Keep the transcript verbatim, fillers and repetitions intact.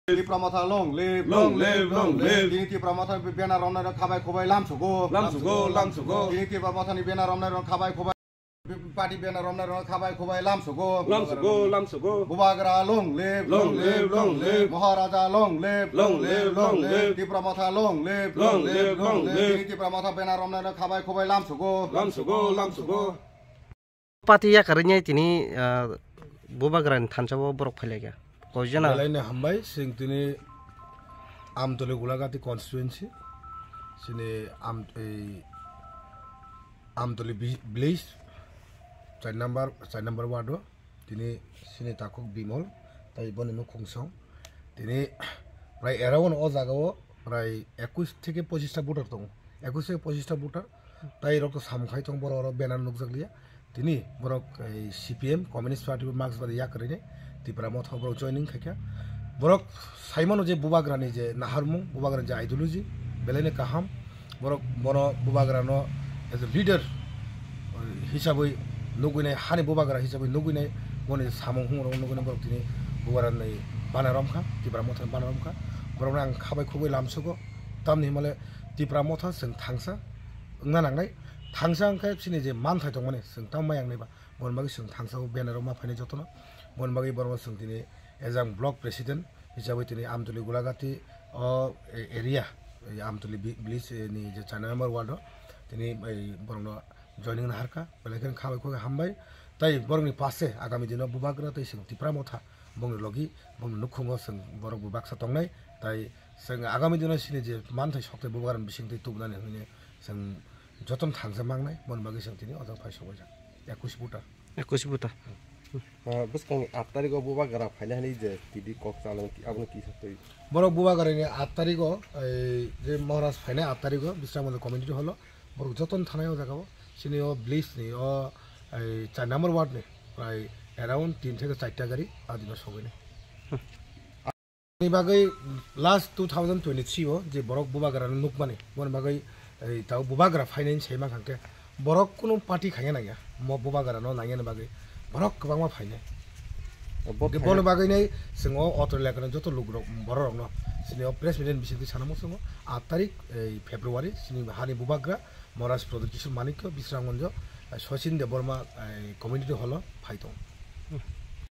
Tipra Motha long live, long live, long live. Tini Tipra Motha banner romnai rok khabai khubai lamsugo. Lamsugo, lamsugo. Tini Tipra Motha ni banner romnai rok khabai khubai. Party banner romnai rok khabai khubai lamsugo. Lamsugo, lamsugo. Bubagra long live, long live, long live. Maharaja long live, long live, long live. Tipra Motha long live, long live, long live. Tini Tipra Motha banner romnai rok khabai khubai lamsugo. Lamsugo, lamsugo. Party yakarwi nai tini, ah, Bubagrani thansa o borok phailaikha. Koijana? Belai no hambai, chwng tini Amtoli Gulagati constituency, chini Am-, ei Amtoli vi-, village, char number, char number ward o, tini chini takhuk Bimol, tai boni nukhung song. Tini prai around o jaga o prai ekwis theke pochista voter tongo. Ekwis theke pochista voter, tai rok to samung khai tong, borok oro banner nukjak liya. Tini borok, ei, C P M, Communist Party, Marxbadi yakarwi ni Tipra Motha borok joining khaikha. Borok saimano je Bubagrani je naharmung, Bubagrani je ideology, belaino kaham. Borok bono Bubagrano as a leader hisabwi nugwinai, hani Bubagra hisabwi nugwinai, boni samung humung rok nugwinai borok tini Bubagrani bana romkha, Tipra Mothani bana romkha. Borokno ang khabai khubui lamsugo, tamni himale Tipra Motha chwng thangsa wngna nangnai. Thangsa wngkhe chini je manthai tongmani chwng tamo maya wngnai ba, boni bagwi chwng thangsa o banner o ma phainai jotono. Boni bagwi borokno chwng tini ejang block president hisabwi tini Amtoli Gulagati o area, ei Amtoli vi-, village, eh, ni je char number ward o tini ei borokno joining naharkha, belai kheno khabai khogwi hambai. Tai borokni passe agami dino Bubagra tei chwng Tipra Motha bongni logi, bongni nukhungo chwng borok bo baksa tongnai. Tai chwng agami dino chini je manthai sokthai Bubagrani bisingtwi tubunani hwnwi chwng jotono thangsa mangnai, boni bagwi chwng tini o jaga phai sogwijak. Ekwis voter. Ekwis voter. Ah, bwskangni aat tarikh o Bubagra phainai hinwi je T V kok chalani, abono kisa twi? Borok Bubagrani aat tarikh o, ei, je Maharaj phainai aat tarikh o, Bisramganj Community Hall o, borok jotono thanai o jaga o. Chini o village ni o, ei, char number ward ni, prai around tin theke charta gari adino sogwinai. Ni bagwi last two thousand twenty-three o je borok Bubagrano nukmani, boni bagwi, ei, tao Bubagra phainai sai mankha khe borok kunu party khaina nangya, mo Bubagrano nangyani bagwi borok kwbangma phainai. O, bo Boni phainai. Bagwi nai chwng o auto elakani joto lukurok, bororokno chini o press meet ni bisingtwi sana muchungo, aat tarik, ei, February, chini hani Bubagra Maharaj Pradyot Kishore Manikya, Bisramganj, ei, Sachin Debbarma, ei, Community Hall o phai tongo.